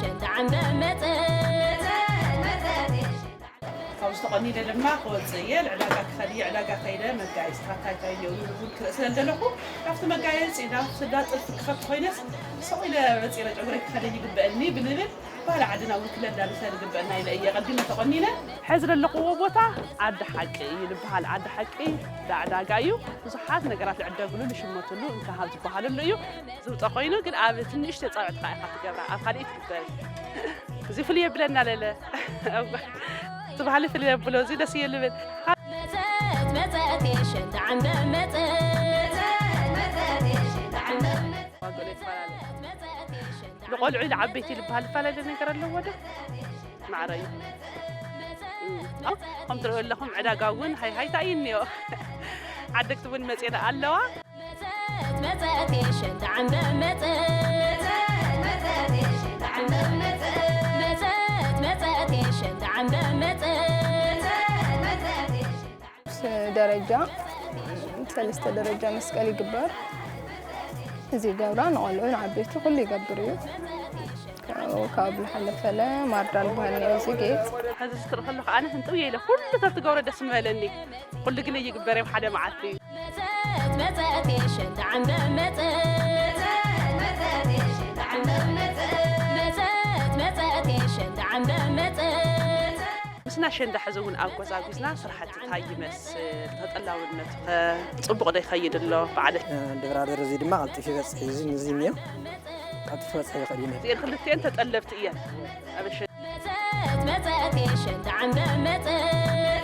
ሸንዳ ዓንበ መጸት፣ መጸት፣ መጸት፣ ሸንዳ ዓንበ መጸት። ካብዚ ተቐኒለ ድማ ክወፅእ እየ። ዕዳጋ ክኸድ እየ። ዕዳጋ ከይደ መጋየፅታት እንታይ እንታይ እኒኦ ዝብል ክርኢ ስለ ዘለኹ፣ ካብቲ መጋየፂ ናብ ስዳ ጥልፊ ክኸድ ኮይነስ፣ ሰቕ ኢለ በፂረ ጨጉረይ ክኸደ ይግበአኒ ብንብል፣ ባህሊ ዓድና እውን ክለላብሰ ዝግበአና ኢለ እየ ቀዲመ ተቐኒነ። ሕዚ ዘለኽዎ ቦታ ዓዲ ሓቂ እዩ ዝበሃል። ዓዲ ሓቂ ዕዳጋ እዩ። ብዙሓት ነገራት ዝዕደግሉ፣ ዝሽመትሉ፣ እንካሃብ ዝበሃለሉ እዩ። ዝውጠ ኮይኑ ግን ኣብ ትንሽተ ጻውዕትኻ ኢኻ ትገብራ፣ ኣብ ካልእ ትግበር። እዚ ፍልይ የብለና ለለ። እቲ ባህሊ ፍልይ የብሎ፣ እዚ ደስ እየ ልብል። መጸት መጸት ሸንዳ ዓንበ መጸት፣ መጸት ሸንዳ ዓንበ መጸት፣ ዋግኡ ይፈላለ። መጸት ሸንዳ ንቆልዑ ንዓበይቲ ዝበሃል ዝፈላለ ነገር ኣለዎ ዶ? ማዕረ እዩ። እም፣ ኦ፣ ከም ትርእዩ ኣለኹም ዕዳጋ እውን ሃይ ሃይታ እዩ እኒኦ። ዓደግቲ እውን መፅኤን ኣለዋ። መጸት መጸት ሸንዳ ዓንበ መጸት፣ መጸት መጸት ሸንዳ ዓንበ መጸት፣ መጸት መጸት ሸንዳ ዓንበ መጸት፣ መጸት መጸት ሸንዳ ዓንበ መጸት። ደረጃ ሰለስተ ደረጃ መስቀል ይግበር። እዚ ይገብራ ንቆልዑ ንዓበይቲ ኩሉ ይገብር እዩ። ካብኡ፣ ካብኡ ዝሓለፈለ ማርዳ ዝበሃል ነይሩ እዚ ጌጽ። ሕዚ ዝትርኢ ከለኹ ኣነ ህንጥው ኢለ ኩሉ ተትገብሮ ደስ ምበለኒ። ኩሉ ግን ይግበር እዮም ሓደ መዓልቲ እዩ። መጸት መጸት ሸንዳ ዓንበ መጸት፣ መጸት መጸት ሸንዳ ዓንበ መጸት፣ መጸት መጸት ሸንዳ ዓንበ መጸት። ምስና ሸንዳ ሕዚ እውን ኣጎዛጒዝና ስራሕቲ እንታይ ይመስል? ተጠላውነቱ ኸ ጽቡቕ ዶ ይኸይድ ኣሎ? በዓል ድራደር እዚ ድማ ቀልጢፉ ይበጽሕ እዩ። እዚ፣ እዚ እኒኦ ቀልጢፉ ክበጽሕ ይኽእል እዩ። እዚኤን ክልቲኤን ተጠለብቲ እየን ኣብ ሸንዳ። መጸት መጸት ሸንዳ ዓንበ መጸት፣